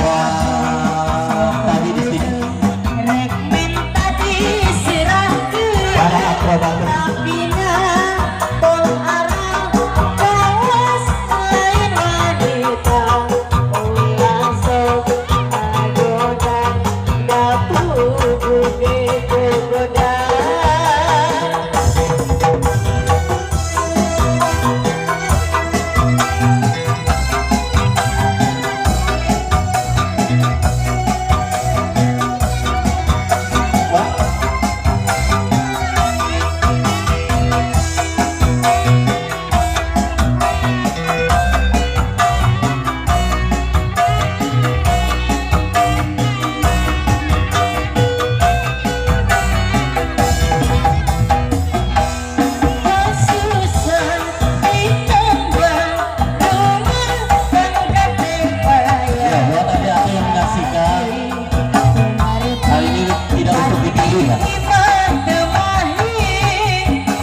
Buat tadi di sini Rek minta diserahkeun para akrobat. Tapina tong aral kawas lain wanita ulah sok kagoda da puguh ge kagoda. Wah, Susah ditambah rumah tangga ya, payah. Buat adik-adik yang menyaksikan, hal ini tidak untuk ditiru ya. Imah teu mahi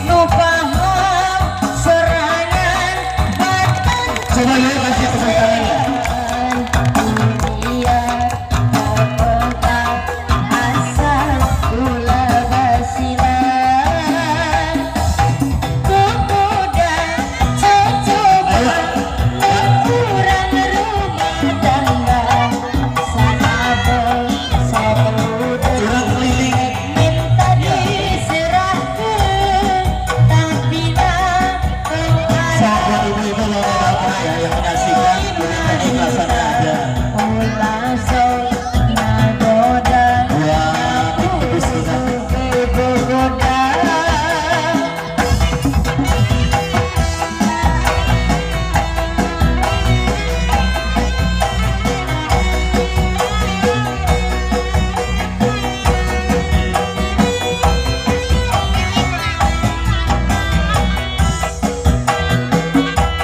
nu paham sorangan batan. Coba yuk kasih tepuk tangannya. Iya asal ulah basilan kuda cocoba kurang rumah tangga sanabel sok Curang keliling. Minta diserahkeun tapina tong Saat buat ibu-ibu, bapak-bapak ya yang menyaksikan, ini keikhlasannya ada. Ulah sok ngagoda Buat tim tebus kita. Goda.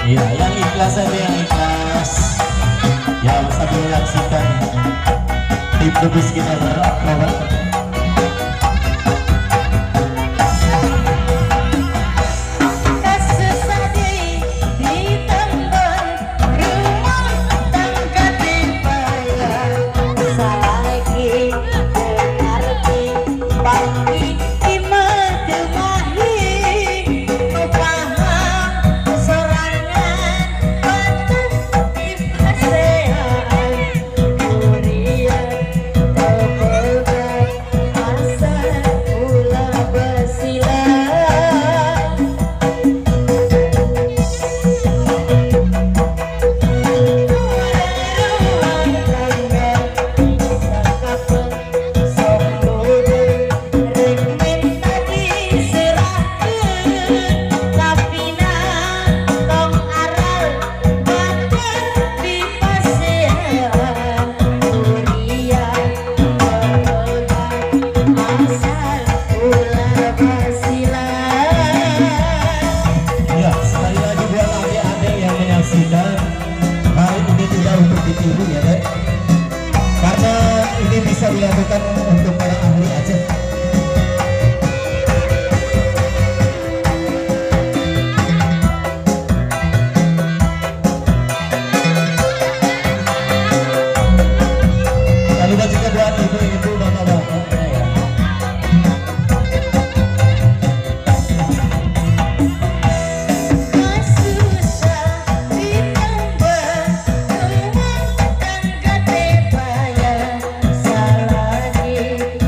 Iya, yang ikhlas aja, yang ikhlas. Ya, sambil menyaksikan tim tebus kita berakrobat. Kasusah deui ditambah rumah tangga teh payah salaki teu ngarti pangki imah teu mahi nu paham sorangan batan dipaseaan kurian teu boga asal ulah basilan. Rumah tangga sakapeung sok ludeung rek minta diserahkeun tapina tong aral batur dipasean kurian boga asal ulah basilan. Ya, sekali lagi buat adik-adik yang menyaksikan, hal ini tidak untuk ditiru ya, Dek. Karena ini bisa dilakukan untuk para ahli aja. Tak lupa juga buat ibu-ibu, bapak-bapak ya. Susah ditambah rumah tangga teh payah salaki.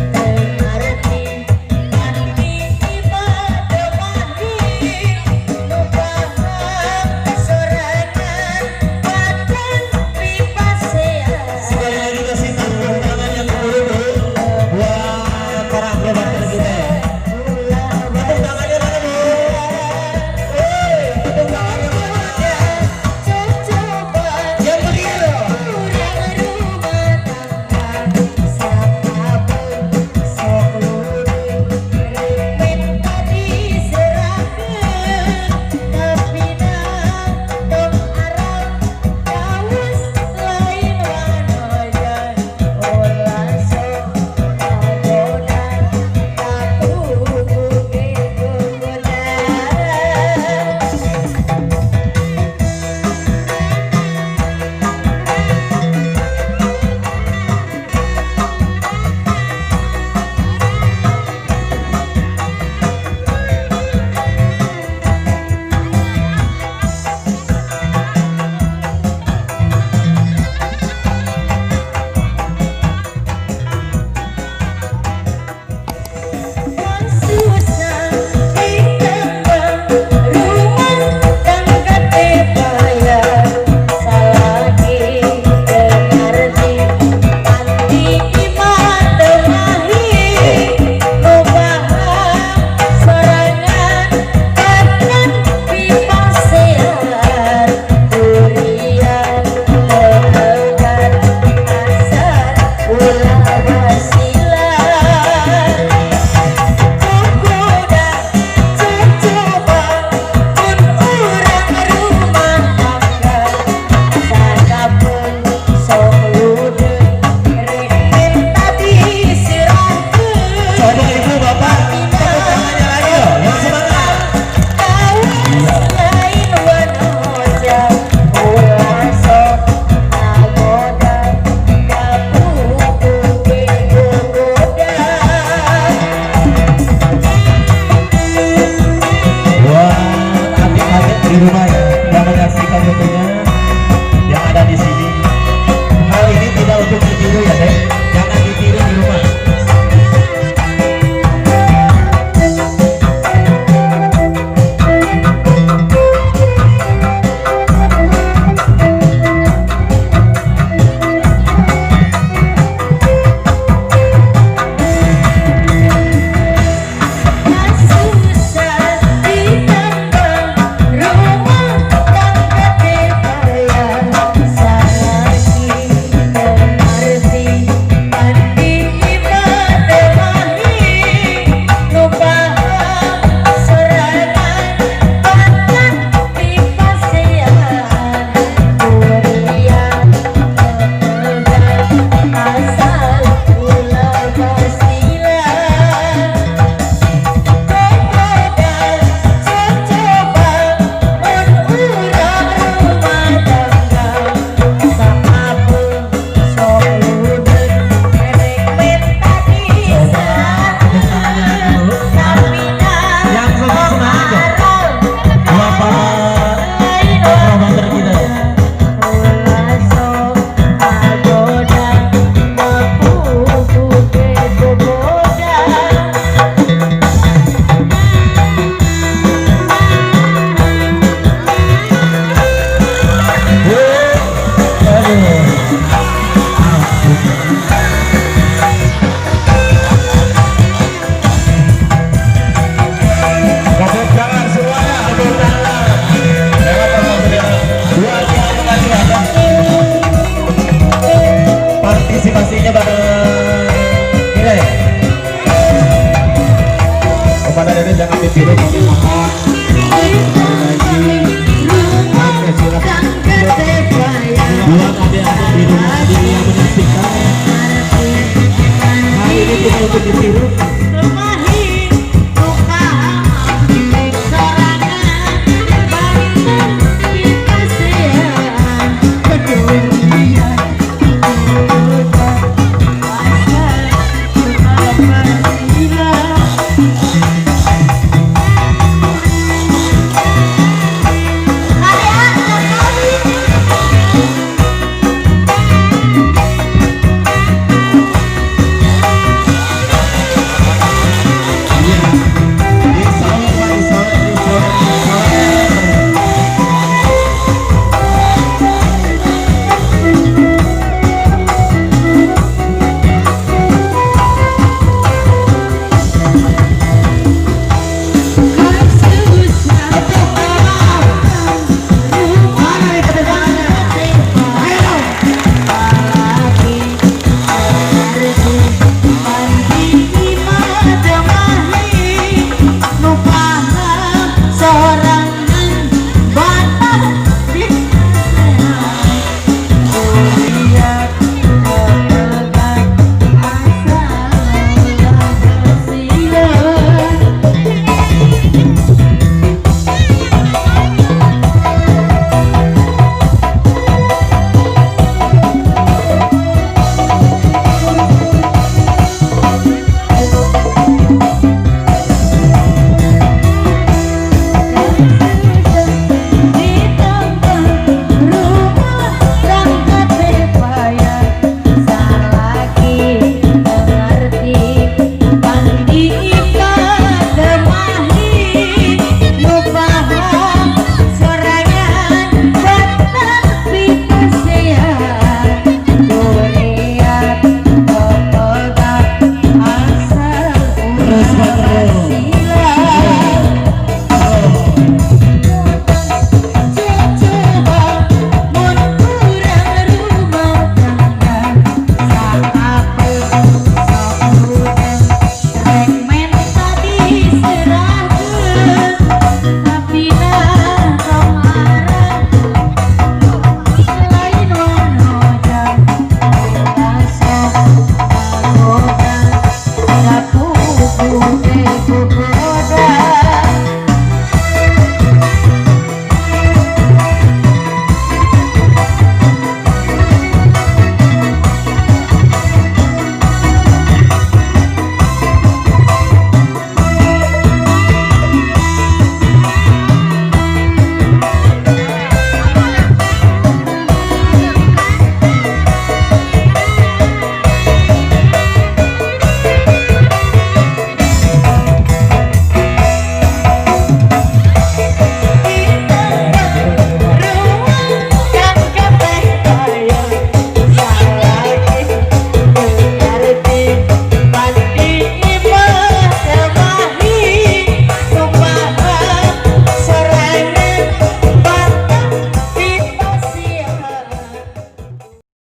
Untuk ditiru.